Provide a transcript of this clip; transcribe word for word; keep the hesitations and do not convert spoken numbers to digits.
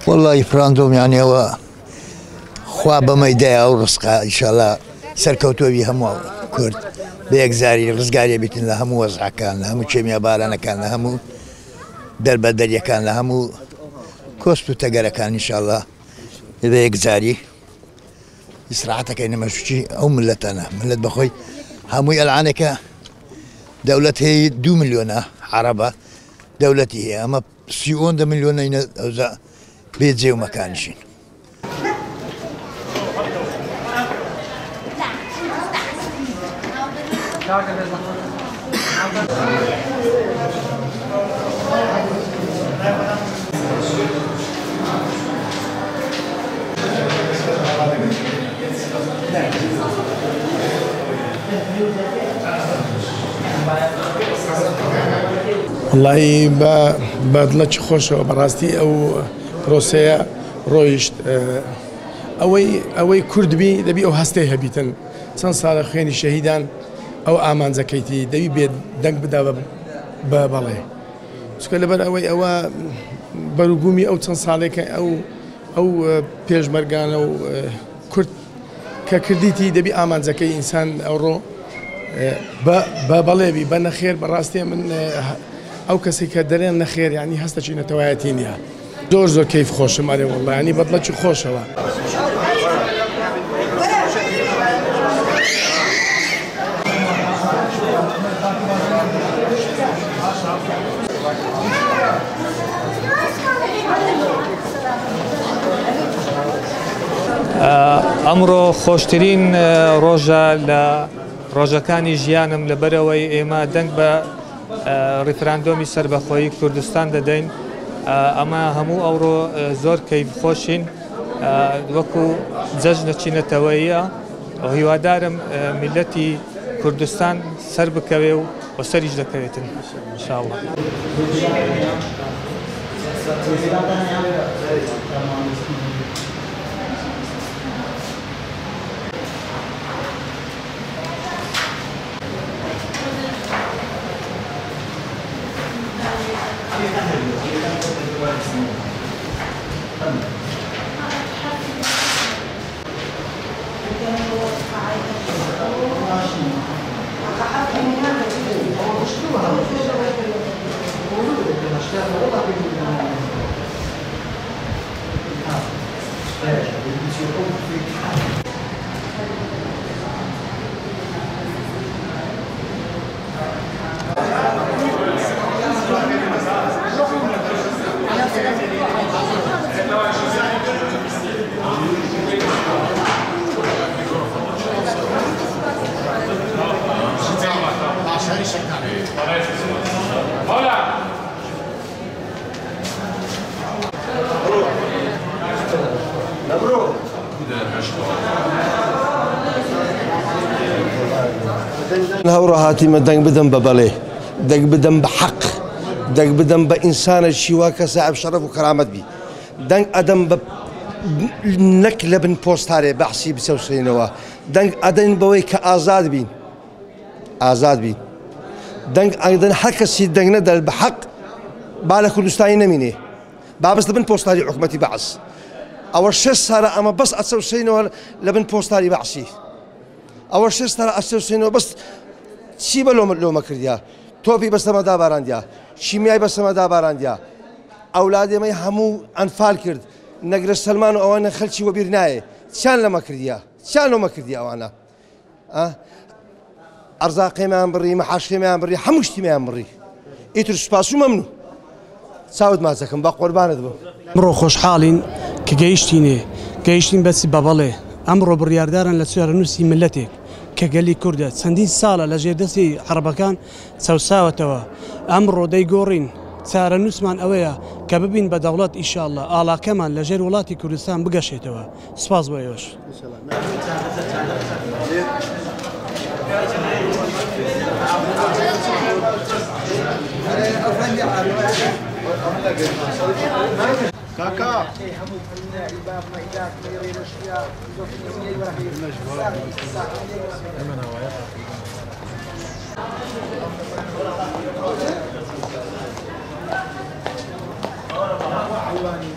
والله ریفراندۆم، یانی ئەوە خوا بەمەی دەیا و ڕزقا، ئینشاڵا سەرکەوتووە بی هەموو کورد بە یەکجاری ڕزگاریە بیتن لە هەموو وەزعەکان، لە هەموو کێمیابارانەکان، لە هەموو دەربەدەریەکان، لە هەموو کۆست و تەگەرەکان، ئینشاڵا بە یەکجاری ئیسراحەتەکەی نەمەشوکی ئەو ملەتانە. ملەت بەخۆی هەمووی ئەلعانێکە دەولەت هەیە، دو ملیۆنە عەرەبە دەولەتی هەیە، ئەمە سی و ئەوەندە ملیۆنە ئینە ئەوزە بێ جێ و مەکانشین. وەڵاهی بە، بە دڵەکی خۆشەوە بەڕاستی ئەو پرۆسەیە ڕۆیشت. ئە، ئەوەی، ئەوەی کورد بی دەبی ئەو هەستەی هەبیتن. چەند ساڵە خوێنی شەهیدان ئەو ئامانجەکەیتی دەبی بێ دەنگ بدا بە، بە بەڵێ. چونکە لەبەر ئەوەی ئەوە بەروبوومی ئەو چەند ساڵێکە ئەو، ئەو، ئە، پێشمەرگانە و، ئە، کورد کە کردیتی دەبی ئامانجەکەی ئینسان ئەوڕۆ، ئە، بە، بە بەڵێ بی، بە نەخێر بەڕاستێ من، ئە، ئەو کەسی کە دەرێن نەخێر، یعنی هەستەکی نەتەوایەتی نییە. زۆر زۆر کەیف خۆشم، ئەرێ وەڵڵا، یعنی بەدڵەکی خۆشەوە. ئەمڕۆ خۆشترین ڕۆژە لە ڕۆژەکانی ژیانم، لەبەرەوەی ئێمە دەنگ بە ریفراندۆمی سەربەخۆیی کوردستان دەدەین. ئەمە هەموو ئەوڕۆ زۆر کەیف خۆشین، وەکو جەژنەکی نەتەوەییە. هیوادارم میلەتی کوردستان سەر بکەوێ و وە سەریش دەکەوێتن، انشاءالله. هەوڕە هاتیمە دەنگ بدەم بە بەڵێ، دەنگ بدەم بە حەق، دەنگ بدەم بە ئینسانە شیوا کە ساحب شەڕەف و کەرامەت بی. دەنگ ئەدەم بە، نەک لە بن پۆستارێ بەحسی بچەوسێنەوە، دەنگ ئەدەن بەوەی کە ئازاد بین. ئازاد بین. دەنگ ئەدەن هەر کەسی دەنگ نەدەن بە حەق، با لە کوردستانی نەمینێ. با بەس لە بن پۆستاری حکومەتی بەعس. ئەوە شەش سارە ئەمە بەس ئەچەوسێنەوە لە بن پۆستاری بەعسی. ئەوە شەش سارە ئەچەوسێنەوە بەس چی بە لۆمە، لۆمە کردیا؟ تۆپی بەسەمە داباراندیا. شیمیای بەسەمە داباراندیا. ئەولادێ مەی هەموو ئەنفال کرد. نەگرە سەلمان و ئەوانە خەلکی وەبیر نایە. چیان لەمە کردیا؟ چیان لۆمە کردیا ئەوانە؟ ئە؟ ئەرزاقێمیان بڕی، مەحاشێمیان بڕی، هەموو شتیمیان بڕی. ئیتر سوپاس و مەمنون. چاوت ماچەکەم، بە قوربانت بم. ئەمڕۆ خۆشحاڵین کە گەیشتینێ، گەیشتین بەسی بە بەڵێ. ئەمڕۆ بڕیاردارن لە چارەنووسی ملەتێک کە گەلی کوردە. چەندین ساڵە لە ژێر دەستی عەرەبەکان چەوساوەتەوە. ئەمڕۆ دەیگۆڕین. چارەنووسمان ئەوەیە کە ببین بە دەوڵەت، ئیشاڵڵا ئاڵاکەمان لە ژێر وڵاتی کوردستان بگەشێتەوە. سپاس بۆ ئێوەش. هەموو کردنە ئیباب مەئیدات مەیڕێ لە شویا زۆفی ئەویەی وەرەقی ساقی ساقی ئەویەی وەرەقی. حیوانی